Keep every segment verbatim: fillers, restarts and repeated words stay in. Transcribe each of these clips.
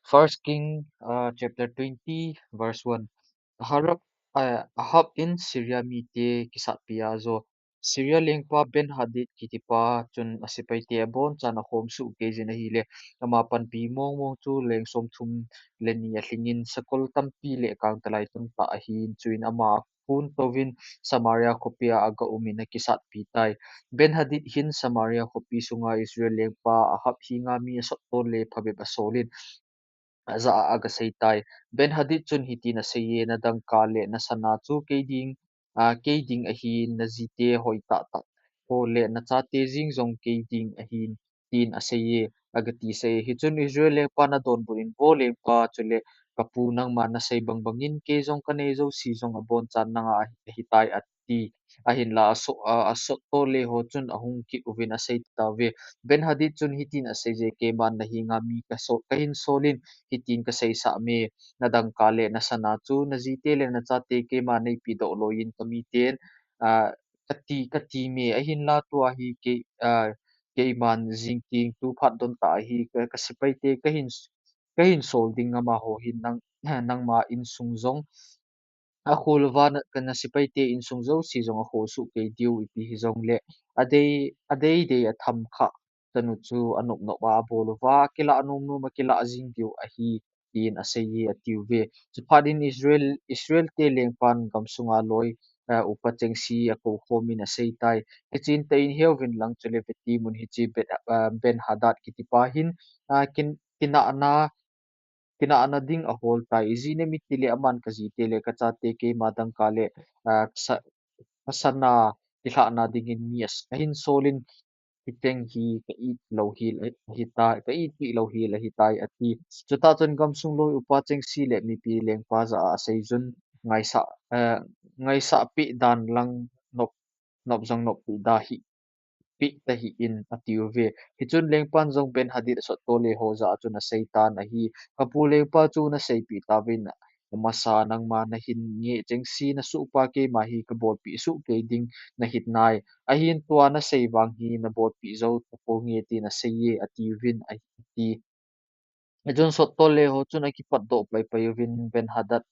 First King, uh, chapter twenty, verse one. Ahab, uh, Ahab in Syria mite kisatpi a jo. Syria lengpa Ben-hadad kitipa chun asepaite abonchan akhom suh kei jin ahile, ama panpi mongmong chu leng somthum le ni alhingin sakol tampi le kangtalai tamtah ahin, chuin ama akhun touvin Samaria khopia aga umin akisatpi tai. Ben-hadad hin Samaria khopi sunga Israel lengpa Ahab henga mi asot tol le phabep asolin ajah a agasei tai. Ben-hadad chun hitin aseiye, nadangka le nasana chu kei ding, a, kei ding ahin, najite hoitah tah ho le nachate jeng jong kei ding ahin, tin aseiye, agati seiye. Hichun Israel lengpan adonbut in, Vo lengpa, chule kapu, nangman nasei bangbangin kei jong kanei jouse jong abonchan nanga ahitai, ati. Ahinla aso-, a, asot tol le ho chun ahung kit uvin asei tauve. Ben-hadad chun hitin aseiye, Keiman nahenga mi kaso-, kahin solin hitin kaseisah me, nadangka le nasana chu najite le nachate keiman neipedoh loiyin kamiten, a, kati, kati me, ahinla tua hi kei, a, keiman jingting tu phat don tah hi ka, kasepaite kahin, kahin sol ding, amaho hin nang, nangma insung jong akho louva, na, ka nasepaite insung jouse jong akho suh kei diu, ipi hijongle adei, adei dei atham kha tanu chu anop nop a abol uva, akilah nom nom a kilah jing diu ahi, tin aseiye, atiuve. Chuphat in Israel, Israel te lengpan gamsunga loi, eh, upa chengse akou khomin asei tai. Hichun tah in heuvin lang, chule veti mun hiche Bet-, eh, Ben-hadad kitipa hin, ah, kin-, kinahna, kinahna ding ahol tai. Ijeh inem itile aman kajite le kachate keima dangka le, ah, sa-, sana kilhahna dingin mi as-, ahin solin, Hicheng hi ka it lou hi la-, ahitai, ka itpeh lou hi la ahitai, ati. Chutah chun gamsung loi upa chengse le mipi lengpa jah a asei chun, ngaisah, eh, ngaisah peh dan lang nop, nop jong nop peh da hih, peh tahih in, atiuve. Hichun lengpan jong Ben-hadad asot tol le ho jah a chun asei tan ahi, Kapu lengpa chu naseipeh tauvin, amasa nangma nahin ngeh chengse nasuhpa keima hi kabolpeh suh kei ding nahi nai. Ahin tua nasei vang hi nabolpeh jou tapou nge, tin aseiye, atiuvin, ati. Hichun sot tol le ho chun akipatdoh paipai uvin Ben-hadad,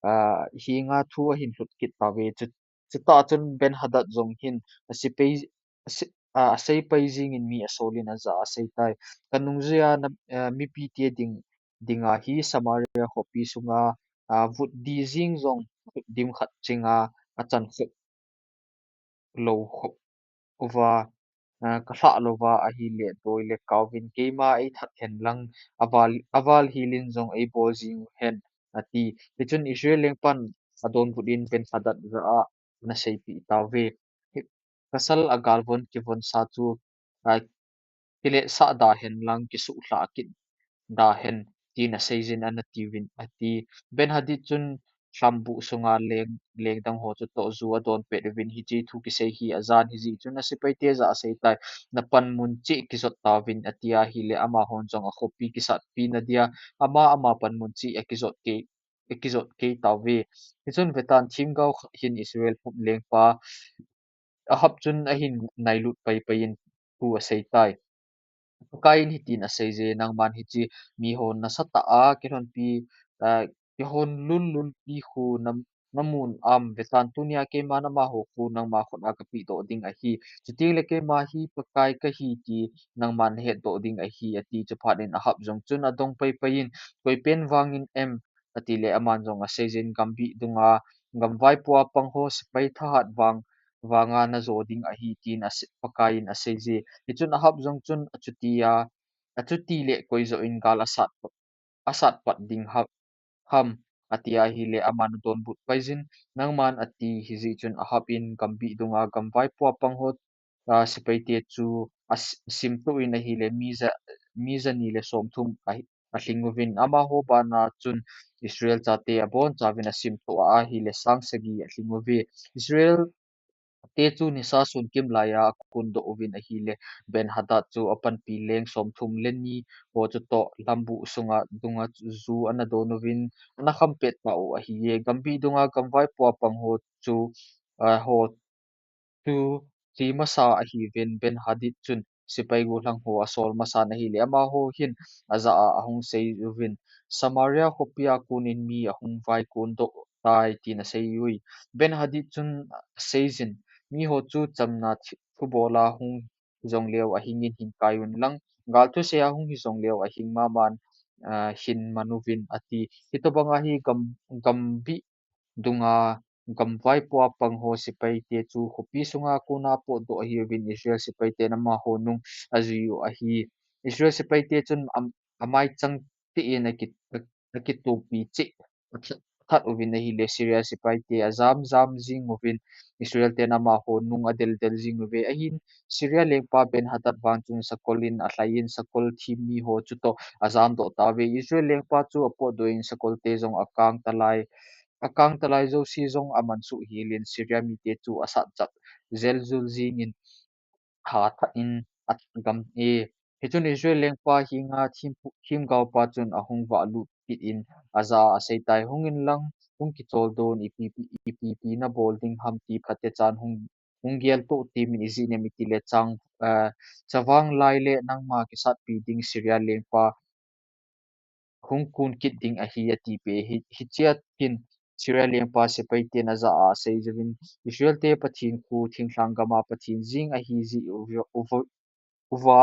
ah, henga thu ahin lhut kit tauve. Chu, chutah chun Ben-hadad jong hin asepai, ase-, ah, aseipai jingin mi asolin ajah a asei tai. Kanungjuia na, ah, mipite ding, dinga hi Samaria khopi sunga, ah, vut di jing jong dim khat chenga achan khop lou khop uva, ah, kalhah louva ahile doi le kauvin keima eithat hen lang, aval, aval hilin jong eibol jing hen, ati. Hichun Israel lengpan adonbut in Ben-hadad jah a anaseipeh tauve. Hi, pasal agalvon kivonsa chu, ah, kiletsah da hen lang kisuhlhah kit da hen, tin aseijin anatiuvin, ati. Ben-hadad chun lhambuh sunga leng, lengdang ho chutoh ju adon pet uvin, hiche thu kisei hi ajan hijeh chun asepaite jah a asei tai. Napanmun cheh kijot tauvin, ati ahile amahon jong akhopi kisatpi nadia, ama, ama panmun cheh akijot kei, akijot kei tauve. Hichun vetan themgao khat hin Israel lengpa Ahab chun ahin nailut paipai in thu asei tai. Pakaiyin hitin aseije, nangman hiche miho nasatah a kilhonpi, ah, kilhon lul lulpi khu na, namun am, vetan tunia keiman amaho khu nangma khut a kapehdoh ding ahi. Chuteng le keima hi Pakai kahi ti nangman nahetdoh ding ahi, ati. Chuphat in Ahab jong chun adong paipai in, Koipen vangin em? Atile aman jong aseijin, Gambih dunga gamvaipo a pang ho sepai thahat vang, vanga najo ding ahi, tin ase-, Pakaiyin aseije. Hichun Ahab jong chun achutia, achuti le koi joh in gal asat, asat pat ding ha, ham, ati ahile aman adonbut paijin, nangman ati. Hijeh chun Ahab in Gambih dunga gamvaipo a pang ho, ah, sepaite chu as-, asimtoh in ahile mi ja, mi jani le somthum ahi, alhing uvin, amaho bana chun Israel chate abonchauvin asimtoh a ahile sang sagi alhing uve. Israel te chu nisa sun kimlaiya akhundoh uvin ahile, Ben-hadad chu apanpi leng somthum le ni ho chutoh lhambuh sunga, dunga ju anadon uvin, anakham pet tau ahiye. Gambih dunga gamvaipo a pang ho chu, ah, ho chu che masa ahiuvin, Ben-hadad chun sepai gollhang ho asol masan ahile, amaho hin ajah a ahung sei uvin, Samaria khopi a konin mi ahung vaikon doh tai, tin asei ui. Ben-hadad chun aseijin, miho chu chamna thi-, thubol a hung jongleu ahingin hin kai un lang, gal thusei a hung hi jongleu ahing maman, ah, hin man uvin, ati. Hitobang a hi gam, gambih dunga gamvaipo a pang ho sepaite chu khopi sunga kona potdoh ahiuvin, Israel sepaiten amaho nung ajui u ahi. Israel sepaite chun am-, amaichang tah in aki-, akitopi cheh athat, athat uvin ahile, Syria sepaite ajam jam jing uvin, Israel ten amaho nung adel del jing uve. Ahin Syria lengpa Ben-hadad vang chun sakol in alhai in, sakol thim miho chutoh ajamdoh tauve. Israel lengpa chu apotdoh in, sakolte jong akang talai, akang talai jouse jong amansuh helin, Syria mite chu asatjap jeljul jingin, hatah in agam e. Hichun Israel lengpa henga thim, themgaopa chun ahung vahlut kit in, ajah a aseitai, hung in lang, hung kicholdon, ipi, ipi, ipi nabol ding ham ti phatechan hung, hung geltoh temin, ijeh inem itile chang, ah, chavang lai le nangma kisatpi ding Syria lengpa hung kon kit ding ahi, atipeh e. Hi, hichea hin Syria lengpa sepaiten ajah a asei uvin, Israelte Pathen khu thinglhang gama Pathen jeng ahi jeh uva, uva, uva,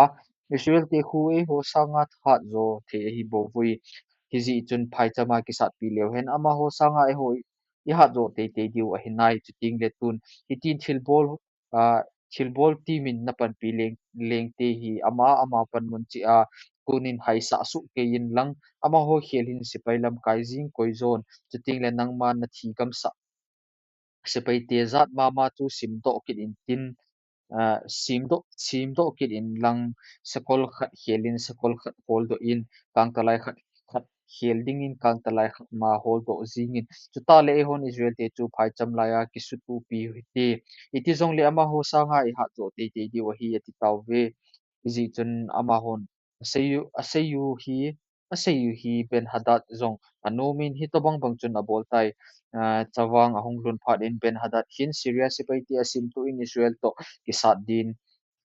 Israelte khu eiho sanga hatjo thei ahibouve. Hijeh chun phaichama kisatpi leu hen, amaho sanga eiho ihatjo teitei diu ahinai, chutengle tun hitin thilbol, ah, thilbol temin napanpi leng, lengte hi ama, ama panmun cheh a konin haisah soh kei in lang, amaho khel hin sepai lamkai jeng koijon, chutengle nangman nathi gamsah sepaite jat mama chu simdoh kit intin, ah, simdoh, simdoh kit in lang, sakol khat khel in sakol khat holdoh in, kangtalai khat, khat khel dingin kangtalai khat ma holdoh jingin. Chutah le eihon Israelte chu phaicham laiya kisutupi u hite. Iti jongle amaho sanga ihatjo teitei diu ahi, ati tauve. Hijeh chun amahon asei u, asei u hi, asei u hi Ben-hadad jong anomin, hitobang bang chun abol tai. Ah, chavang ahung lhun phat in Ben-hadad hin Syria sepaite asimtuh in Israel toh kisat din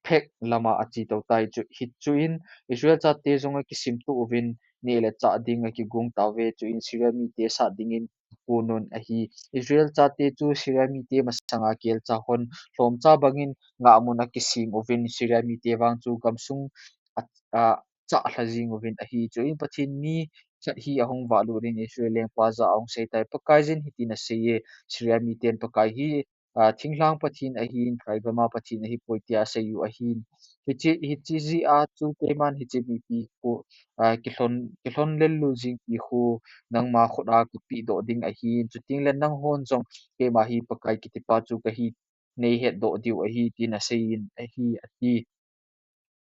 phek lama achetou tai. Chu, hichuin Israel chate jong akisimtuh uvin, neh le chah ding akigong tauve. Chuin Syria mite sat dingin akonun ahi. Israel chate chu Syria mite masanga kelcha hon lhomcha bangin ngahmun akisem uvin, Syria mite vang chu gamsung a, achah lha jing uvin ahi. Chuin Pathen mi khat hi ahung vahlut in Israel lengpa jah a ahung seitai, Pakaiyin hitin aseiye, Syria miten Pakai hi, ah, thinglhang Pathen ahin, phaigama Pathen ahipoi, tia asei u ahin. Hiche, hiche jeh a chu keiman hiche mipi khu, ah, kilhon, kilhon lellul jingpi khu nangma khut a kapehdoh ding ahin, chutengle nanghon jong keima hi Pakai kitipa chu kahi, neihetdoh diu ahi, tin aseiyin ahi, ati.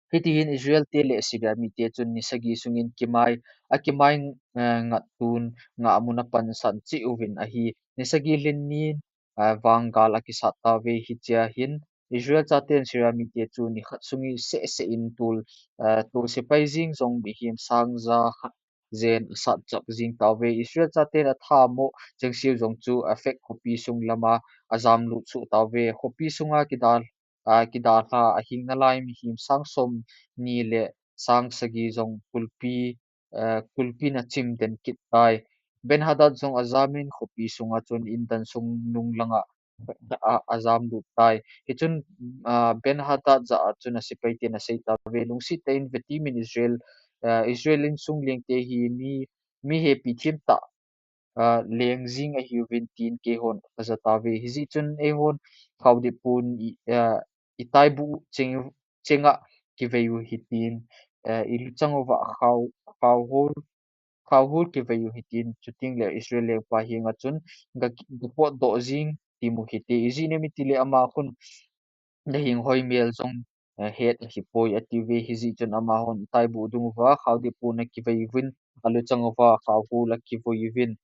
Hitihin Israelte le Syria mite chun ni sagi sungin kimai, akimai, eh, ngat tun ngahmun apansan cheh uvin ahi. Ni sagi lhin nin, eh, vang gal akisat tauve. Hichea hin Israel chaten Syria mite chu nikhat sungin sehseh in tol, eh, tol sepai jeng jong mihem sang ja khat jen asatjap jing tauve. Israel chaten athamo chengseu jong chu Aphek khopi sung lama ajamlut soh tauve. Khopi sunga kidal, ah, kidalha ahing nalai mihem sang somni le sang sagi jong kulpi, eh, kulpin achim den kit tai. Ben-hadad jong ajamin khopi sunga chun indan sung nung langa a, ajamlut tai. Hichun, ah, Ben-hadad jah a chun asepaiten asei tauve, lungset tah in vetemin Israel, ah, Israel insung lengte hi mi, mi hepi themtah, ah, leng jing ahiuvin tin keihon kaja tauve. Hijeh chun eihon khaodip pon i, ah, itaibu cheng, chenga kivei u hitin, ah, iluchang uva khao, khaohol, khaohol kivei u hitin, chutengle Israel lengpa henga chun ga, gapotdoh jing timu hite. Ijeh inem itile ama khun nahinghoi mel jong, eh, het ahipoi, atiuve. Hijeh chun amahon itaibu dung uva khaodip pon akivei uvin, aluchang uva khaohol akivui uvin,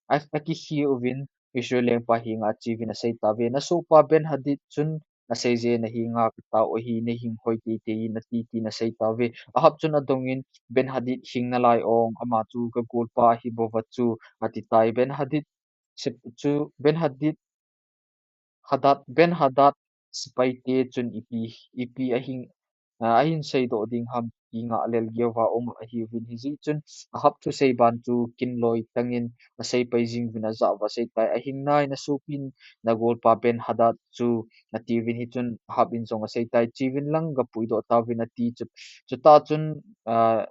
a, akikhe uvin, Israel lengpa henga acheuvin asei tauve, nasohpa Ben-hadad chun aseije, nahenga katao ahi, nahinghoi teitei in ati, tin asei tauve. Ahab chun adongin, Ben-hadad hing nalai ong, ama chu kagolpa ahibouva chu, ati tai. Ben-hadad chu, Ben-hadad, Hadad, Ben-hadad sepaite chun ipi, ipi ahing, ah, ahin seidoh ding ham ti ngah lel geiuva um ahiuvin, hijeh chun Ahab thusei ban chu kinloi tangin asei pai jing uvin ajah uva asei tai, "Ahing nai, nasopin nagolpa Ben-hadad chu," atiuvin, hichun Ahab in jong asei tai, "Cheuvin lang gapuidoh tauvin," ati chu. Chutah chun, ah,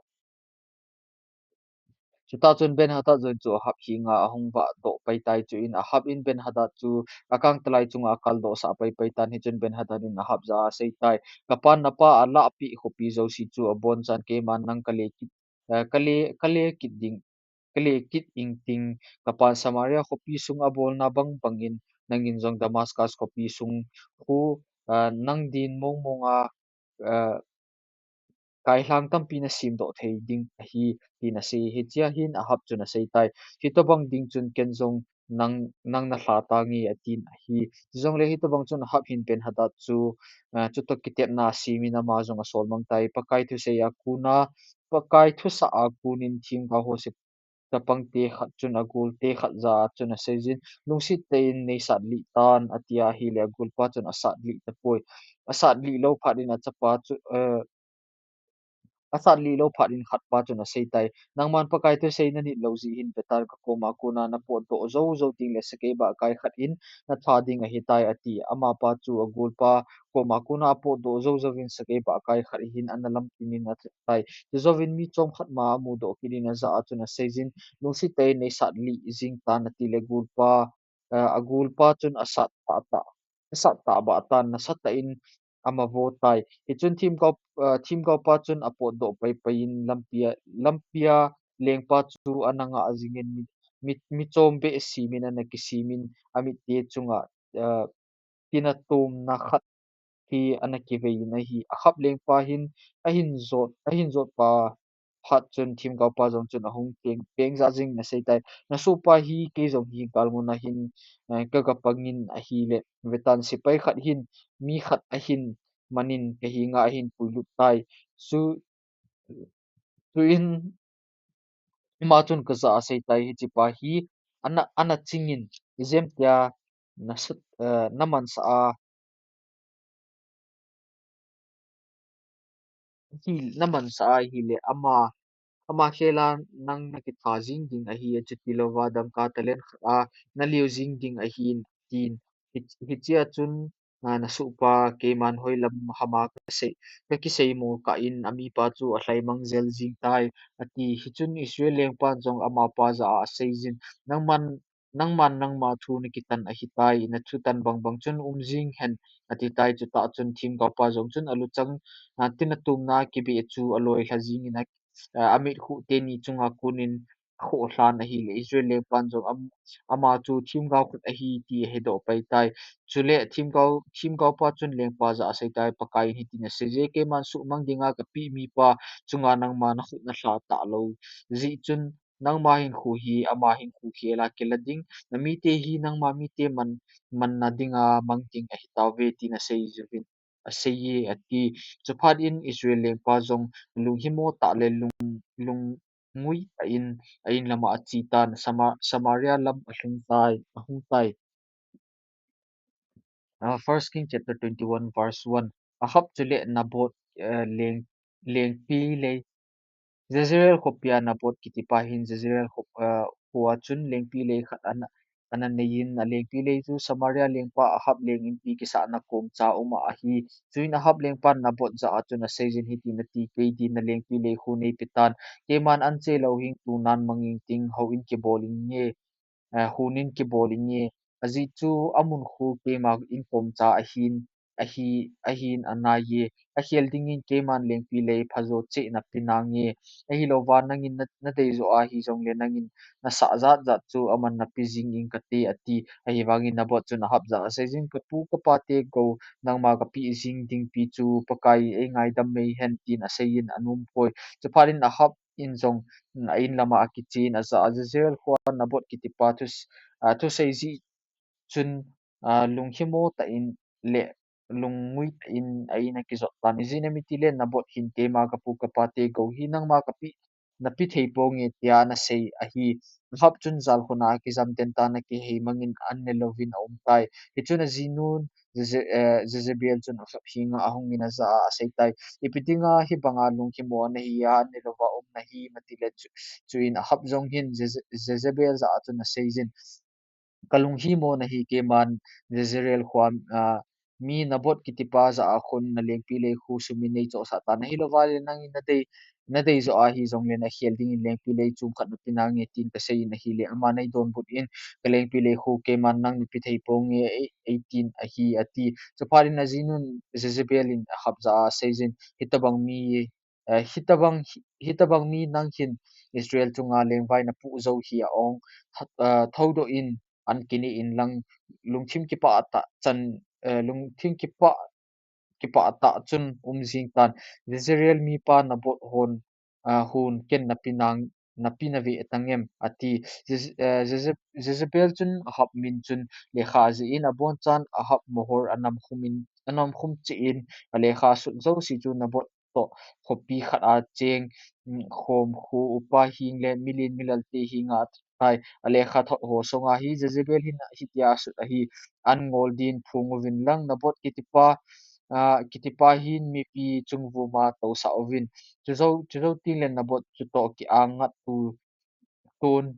Chutah chun Ben-hadad jong chu Ahab henga ahung vahdoh pai tai. Chuin Ahab in Ben-hadad chu akangtalai chunga akaldohsah pai pai tan, hichun Ben-hadad in Ahab jah a asei tai, "Kapan napa alahpeh khopi jouse chu abonchan keiman nang kale kit, eh, kale, kale kit ding, kale kit ingting, kapan Samaria khopi sung abolna bang bangin nangin jong Damascus khopi sung khu, eh, nang din mong monga, eh, kailhang tampi nasemdoh thei ding ahi," tin asei. Hichea hin Ahab chun asei tai, "Hitobang ding chun ken jong nang, nang nalha tange," atin ahi. Chujongle hitobang chun Ahab hin Ben-hadad chu, ah, chutoh kitetna asemin ama jong asol mang tai. Pakai thusei a kona, Pakai thusah a konin themgao ho se chapangte khat chun agolte khat jah a chun aseijin, "Lungset tah in neisat lih tan," atia ahile agolpa chun asat lih tapoi. Asat lih lou phat in achapa chu, eh, asat lih lou phat in khatpa chun asei tai, "Nangman Pakai thusei nanit lou jeh hin vetan, kakoma kona napotdoh jou jou tengle sakeibah kai khat in natha ding ahitai," ati. Amapa chu agolpa koma kona apotdoh jou jouvin sakeibah kai khat hin analamtin in atha tai. Chujouvin mi chomkhat ma amudoh kit in ajah a chun aseijin, "Lungset tah in neisat lih jing tan," atile agolpa, eh, agolpa chun asat tah tah, asat tahbah tan, nasatah in amavo tai. Hichun themgao, eh, themgaopa chun apotdoh pai pai in lampia, lampia lengpa chu ana ngah jingin mi, mi, mi chom behsemin ana kisemin amitte chunga, eh, tina tomna khat hi ana kivei in ahi. Ahab lengpa hin ahin jot, ahin jot pa phat chun themgaopa jong chun ahung peng, peng jah jingin asei tai, "Nasohpa hi kei jong hi galmuna hin, eh, kagapangin ahile, vetan sepai khat hin mi khat ahin manin kahenga ahin puilut tai. Chu, chuin ama chun kajah a asei tai, 'Hichepa hi ana, ana chingin, ijemtia nasat, eh, namansah a, hi namansah a ahile ama, ama khela nang nakitha jing ding ahi, achutilouva dangka talent khat a nalio jing ding ahin,' tin. Hi, hichea chun, ah, nasohpa keiman hoilam hama kasei, kakiseimo kah in amipa chu alhaimang jel jing tai," ati. Hichun Israel lengpan jong amapa jah a aseijin, "Nangman, nangman nangma thu nakitan ahitai, nathutan bang bang chun um jing hen," ati tai. Chutah chun themgaopa jong chun aluchang, ah, tina tomna kibeh chu aloilha jingin a, ah, amitkhuh teni chunga konin akhohlhan ahile Israel lengpan jong am, ama chu themgao khat ahi ti ahedoh pai tai. Chule themgao, themgaopa chun lengpa jah a asei tai, "Pakaiyin hitin aseiye, 'Keiman suhmang dinga kapeh mipa chunga nangma nakhut nalha talou jeh chun nangma hinkho hi ama hinkho khela kila ding, namite hi nangma mite man, manna dinga mang ding ahitauve,' tin asei jiuvin, aseiye," ati. Chuphat in Israel lengpa jong lunghimo tah le lung, lungngui tah in a in lama achetan, Sama, Samaria lam alhung tai, ahung tai. Ah, First King chapter twenty-one, verse one. Ahab chule Naboth, eh, leng, lengpi lei, Jezreel khopia Naboth kitipa hin Jezreel khop, ah, khoa chun lengpi lei khat ana, ana neiyin, alengpi lei chu Samaria lengpa Ahab leng inpi kisahna komcha uma ahi. Chuin Ahab lengpan Naboth jah a chun aseijin hitin ati, "Kei din nalengpi lei khu neipetan, keiman anche lou hing tunan mang ingting, houin kibol inge, eh, hunin kibol inge, ajeh chu amun khu keima inkomcha ahin, ahi, ahin anaiye, akhel dingin keiman lengpi lei phajo cheh napeh nange, ahilouva nangin na, nadei joh ahi jongle nangin nasah jat jat chu aman napeh jing ing kate," ati. Ahivangin Naboth chun Ahab jah a aseijin, "Kapu kapate gou nangma kapeh jing dingpi chu Pakai eingaidam mei hen," tin aseiyin anom poi. Chuphat in Ahab in jong, mm, a in lama akichen ajah a, Jezreel khoa Naboth kitipa thu, ah, thusei jeh chun, ah, lunghimo tah in le lungngui tah in a in akijot tan. Ijeh inem itile Naboth hin, "Keima kapu kapate gou hi nangma kapeh, nape thei ponge tia anasei ahi. Ahab chun jalkhun a akijam den tan akihei mangin an ne louvin aum tai. Hichun ajinun Jeze-, eh, Jezebel chun Ahab henga ahungin ajah a asei tai. Ipi dinga hibanga lunghimo nahi a, an ne louva um nahi, matile chu, chuin Ahab jong hin Jeze-, Jezebel jah a chun aseijin, ka lunghimo nahi, keiman Jezreel khoa, ah, mi Naboth kitipa jah a khun nalengpi lei khu sumin neichohsah tan, ahilouva le nangin nadei, nadei joh ahi jongle nakhel dingin lengpi lei chom khat nape nange tin kaseiyin ahile, aman eidonbut in, kalengpi lei khu keiman nang nape thei ponge, ei, eitin ahi, ati. Chuphat in ajinun Jezebel in Ahab jah a aseijin, hitobang mi, eh, hitobang, hi-, hitobang mi nang hin Israel chunga lengvai napoh jou hi a ong, tha-, eh, thoudoh in an kineh inlang, lungthim kipah tah chan, eh, lungthim kipah, kipah tah chun um jing tan. Jezreel mipa Naboth hon, ah, hon ken nape nang, nape nave tangem, ati. Jez-, eh, Jeze-, Jezebel chun Ahab min chun lekha ajih in abonchan Ahab mohor anamkhum in, anamkhum cheh in alekha asut jouse chu Naboth toh khopi khat a cheng, mm, khom khu upa heng le milen milal te henga athot tai. Alekha thot ho sunga hi Jezebel hin hitia asut ahi, an ngol din phung uvin lang Naboth kitipa, ah, kitipa hin mipi chungvum a tousah uvin. Chujou, chujou tengle Naboth chutoh ki-angat tu, tun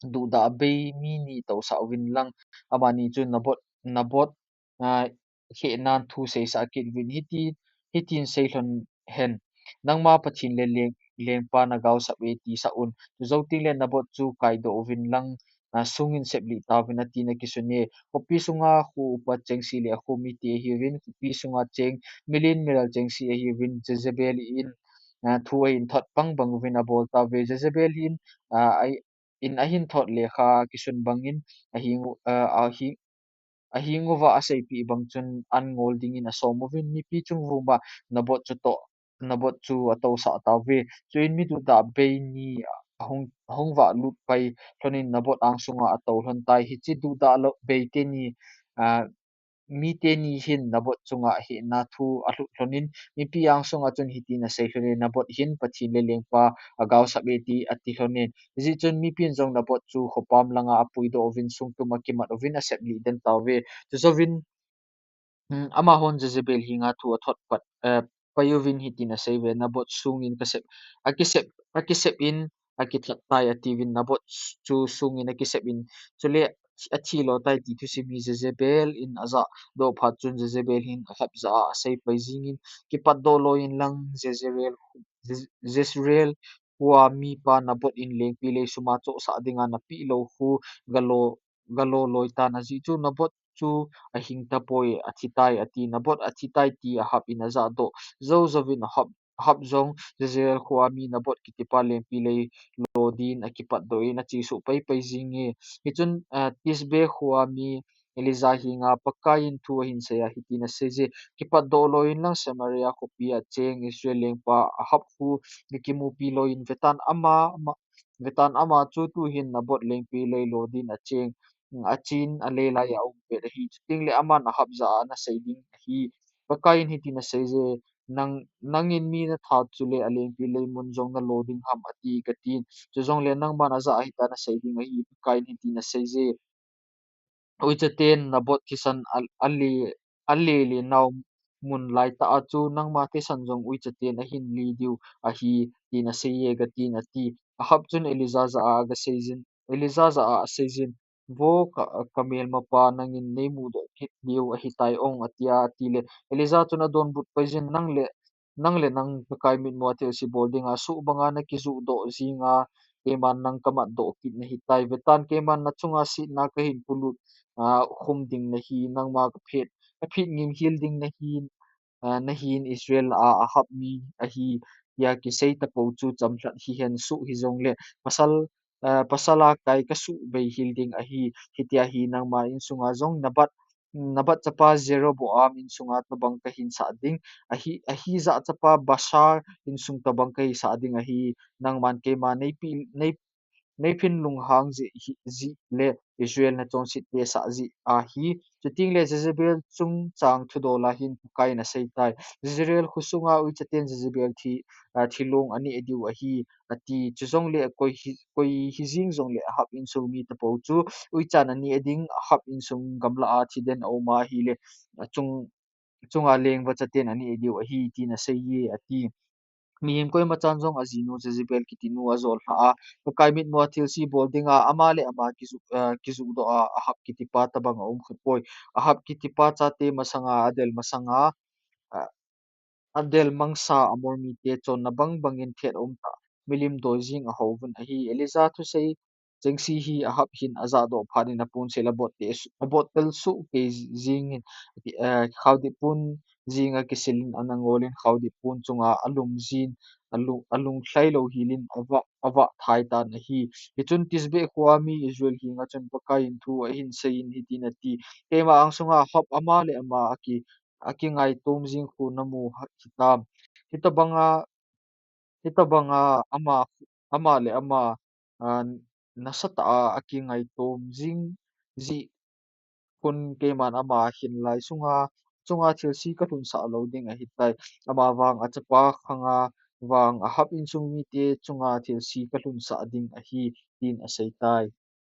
duhdah bei mi ni tousah uvin lang. Amani chu Naboth, Naboth, ah, hehnan thu seisah kit uvin, hiti, hitin seilhon hen. Nangma Pathen le leng, lengpa nagaosap e tisah un. Chujou tengle Naboth chu kaidoh uvin lang, ah, sungin seplih tauvin atin akisun e. Khopi sunga khu upa chengse le akho mite ahiuvin, khopi sunga cheng milen milal chengse ahiuvin, Jezebel in, ah, thu ahin thot bangbang uvin abol tauve. Jezebel hin, ah, a, in ahin thot lekha akisun bangin, aheng u-, ah, ahi, aheng uva aseipeh bang chun an ngol dingin asom uvin, mipi chungvum a Naboth chutoh, Naboth chu atousah tauve. Chuin mi duhdah bei ni ahung, ahung vah lut pai lhonin Naboth angsunga atou lhon tai. Hiche duhdah lou bei teni, ah, mite ni hin Naboth chunga ahehna thu alhut lhonin, mipi angsunga chun hitin asei lhon e, Naboth hin Pathen le lengpa agaosap e ti ati lhon e. Hijeh chun mipin jong Naboth chu khopam langa apuidoh uvin, sungtum akimat uvin aseplih den tauve. Chujouvin, um, amahon Jezebel henga thu athot pat, eh, pai uvin hitin asei uve, Naboth sungin kasep, akisep, akisep in akithat tai atiuvin, Naboth chu sungin akisep in, chule athi lo tai ti thusim hi Jezebel in ajahdoh phat chun Jezebel hin Ahab jah a asei pai jingin, kipatdoh loi in lang Jezreel, Jez-, Jezreel khoa mipa Naboth in lengpi lei suma chohsah dinga napeh lou khu galo, galo loi tan, ajeh chu Naboth chu ahing tapoi, athi tai ati. Naboth athi tai ti Ahab in ajahdoh jou jouvin Ahab, Ahab jong Jezreel khoa mi Naboth kitipa lengpi lei lo din akipatdoh in achesuh pai pai jing e. Hichun, ah, Tisbe khoa mi Elijah henga Pakaiyin thu ahin sei a hitin asei e, kipatdoh loi in lang Samaria khopi a cheng Israel lengpa Ahab khu nakimupi loi in, vetan ama, ama, vetan ama chu tuhin Naboth lengpi lei lo din acheng, achen alei lai a aum pet ahi. Chutengle aman Ahab jah a anasei ding ahi. Pakaiyin hitin asei e, nang, nangin mi nathat chule alengpi lei mun jong nalo ding ham ati katin. Chujongle nangman ajah a hitia nasei ding ahi, Pakaiyin hitin asei e. Uichaten Naboth thisan a, ale, ale le nau mun laitah a chu nangma thisan jong uichaten ahin le diu ahi, tin asei e katin ati. Ahab chun Elijah jah a agasei jin, Elijah jah a asei jin, Vo ka, kamelmapa nangin neimudoh kit diu ahitai ong, atia, atile Elijah chun adonbut pai jin, nang le, nang le nang Pakai mitmu a thilse bol dinga suh banga nakijuhdoh jinga, keiman nang kamatdoh kit nahitai. Vetan keiman nachunga setna kahin polut, ah, khum ding nahi, nangma kaphet, kaphet ngim hel ding nahi, ah, nahin Israel a Ahab mi ahi, tia kisei tapou chu chamlhat hihen, suh hijongle pasal, ah, pasal a kai kasuh bei hel ding ahi, hitia hi nangma insunga jong Nabat, Nabat chapa Jeroboam insunga tobang kahin sah ding ahi, Ahijah chapa Baasha insung tobang kahin sah ding ahi, nangman keima neipi, nei, Nathan lunghang jeh hi, jeh le Israel nachonset pesah jeh ahi. Chuteng le Jezebel chungchang thudol a hin Pakaiyin aseitai. Jezreel khosunga uichaten Jezebel thi, ah, thilong aneh diu ahi, ati. Chujongle koi hi, koi hijeng jongle Ahab insung mi tapou chu uichan aneh ding, Ahab insung gamlah a thiden aum ahile, achung, chunga lengvachaten aneh diu ahi, tin aseiye, ati. Mihem koimachan jong ajinu Jezebel kitinu ajol lhah a, Pakai mitmua thilse bol dinga ama le ama kijuh, ah, kijuhdoh a, Ahab kitipa tobang aum khapoi. Ahab kitipa chate masanga adel masanga, ah, adel mangsa Amor mite chonna bang bangin thet aumtah, milim doi jeng ahouvun ahi. Elijah thusei chengse hi Ahab hin ajahdoh phat in aponsil abottel su-, abottel sohkei jengin, ati, eh, khaodip pon jenga kisil in ana ngol in khaodip pon chunga alum jin, alu-, alung lhailou hel in avah, avah thai tan ahi. Hichun Tisbe khoa mi Israel henga chun Pakaiyin thu ahin seiyin hitin ati, Keima angsunga Ahab ama le ama aki, akingaitom jeng khu namu hitam. Hitobanga, hitobanga ama, ama le ama, ah, nasatah a akingaitom jeng jeh khun keiman ama hinlai sunga, chunga thilse kalhunsah lou ding ahitai. Amavang achapa khanga vang Ahab insung mite chunga thilse kalhunsah ding ahi, tin aseitai.